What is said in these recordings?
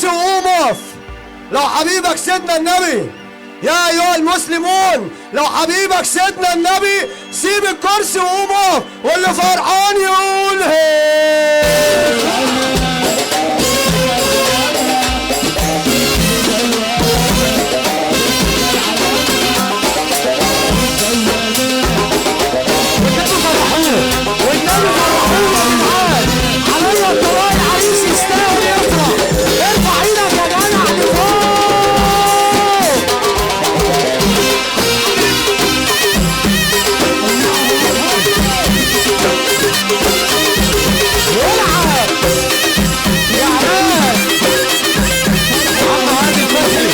الكرسي وقوم اقف. لو حبيبك سيدنا النبي، يا ايها المسلمون، لو حبيبك سيدنا النبي سيب الكرسي وقوم اقف، واللي فرحان يقول هي. والنبي فرحوه، والنبي فرحوه يا جدعان. عليا الطلاق العريس يستاهل يفرح. ارفع ايدك يا جدع لفوق. العب يا عماد. عم عادل فخري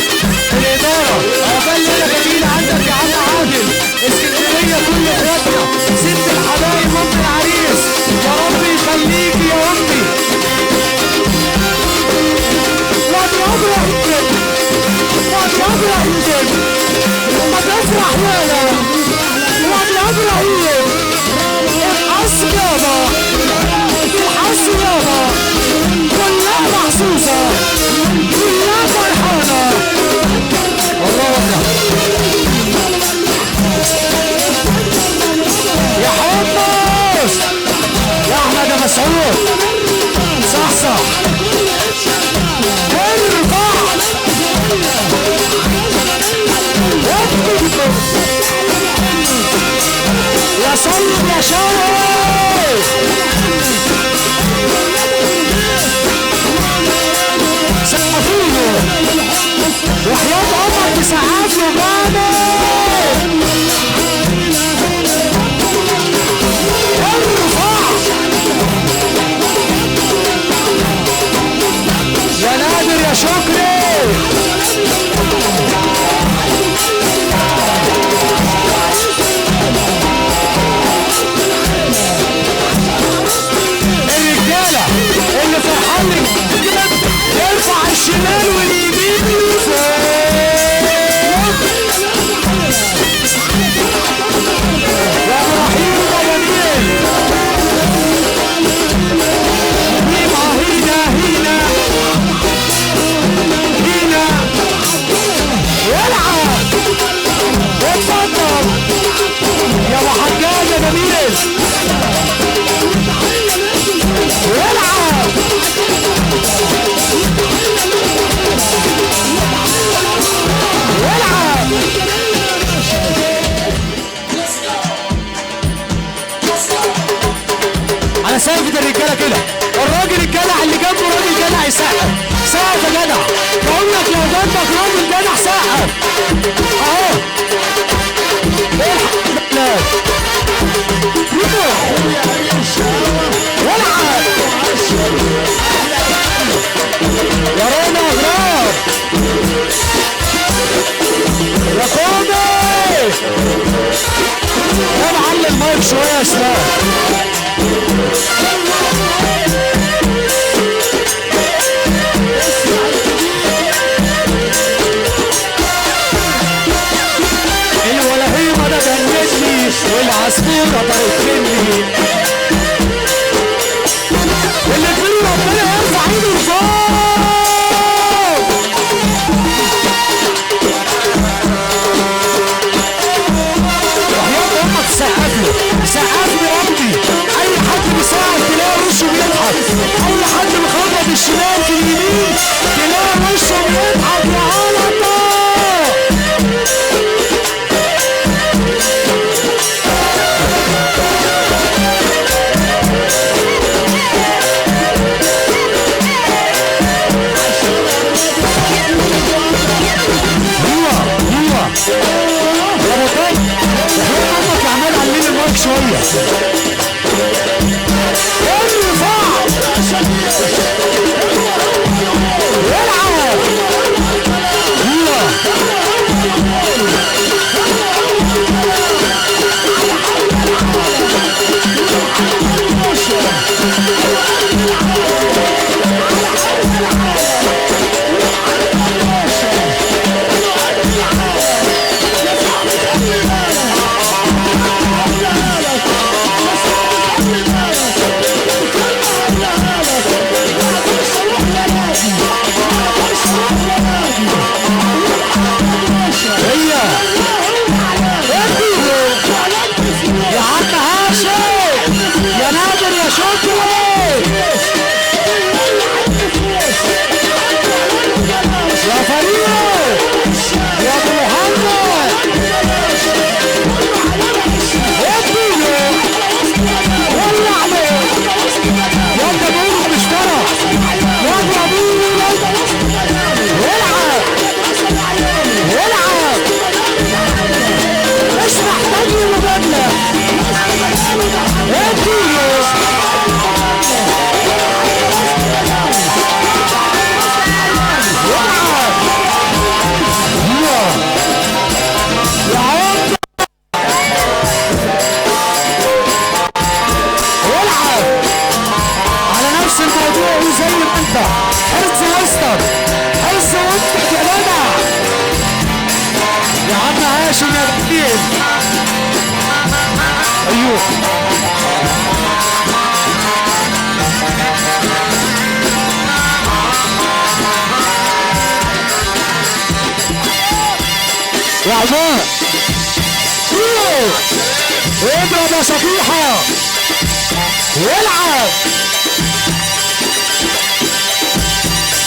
الإدارة، عقبال ليلة جميلة عندك يا عم عادل. اسكندرية كل اخواتنا، ست الحبايب أم العريس، يا رب يخليكي يا أمي. واد يا إبراهيم، واد يا إبراهيم، ما تفرح يالا. واد يا إبراهيم، الحس يابا، الحس يابا، كلها محظوظة، كلها فرحانة. الله أكبر يا حمص، يا أحمد يا مسعود، صح صح. ارفع يا سيد يا شوقي. سقفوله وحياة عمر تسقف له جامد. ارفع يا نادر يا شكري. الرجالة اللي فرحان ارفع الشمال واليمين لفوق. يا ابراهيم يا جميل، يبقى هنا هنا هنا. العب اتفضل يا ابو حجاج يا جميل. العب العب. على سقفة الرجالة كده، الراجل الجدع اللي جنبه راجل جدع يسقف. سقف يا جدع، بقول لك لو جنبك راجل جدع سقف. اهو الحمد لله. العب يا رنا غراب، يا كوبي. يا معلم مايك شوية يا اسلام. الولهيمه ده جنتني والعصفوره طارت مني. اللي كبير ربنا يرفع ايده لفوق. وحياة امك سقف له، سقف له يا ابني. اي حد بيسقف تلاقي وشه بيضحك، اي حد مخبط الشمال في اليمين تلاقي وشه بيضحك يا غلطه. اكشن يا جميل. ايوه يا عمار، اضرب يا صفيحة، والعب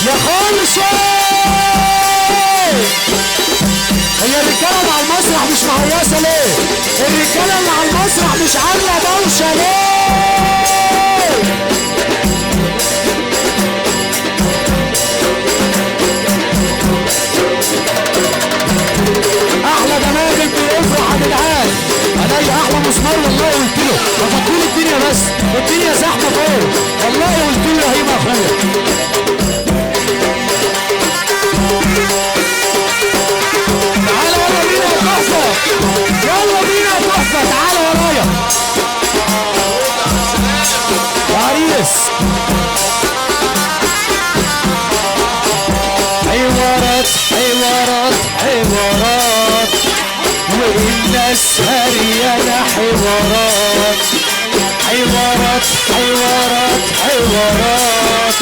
يا خالصة. هي الرجالة اللي على المسرح مش مهيصة ليه؟ الرجالة اللي على المسرح مش عاملة دوشة ليه؟ احلى جماجم بيفرح يا جدعان. عليا احلى مسمار والله، قلت له افضل الدنيا بس الدنيا زحمة فوق والله، قلت له يا هيما اخويا. تعالى يلا بينا يا تحفة، يلا بينا يا تحفة، تعالى ورايا يا عريس. حوارات حوارات حوارات، والناس هريانة حوارات حوارات حوارات حوارات،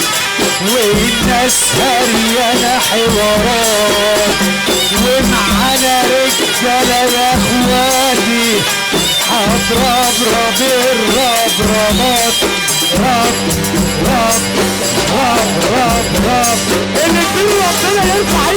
والناس هريانة حوارات، ومعانا رجالة يا اخواتي هضرب رب الربربات رب رب رب رب رب. اللي ربنا يرفع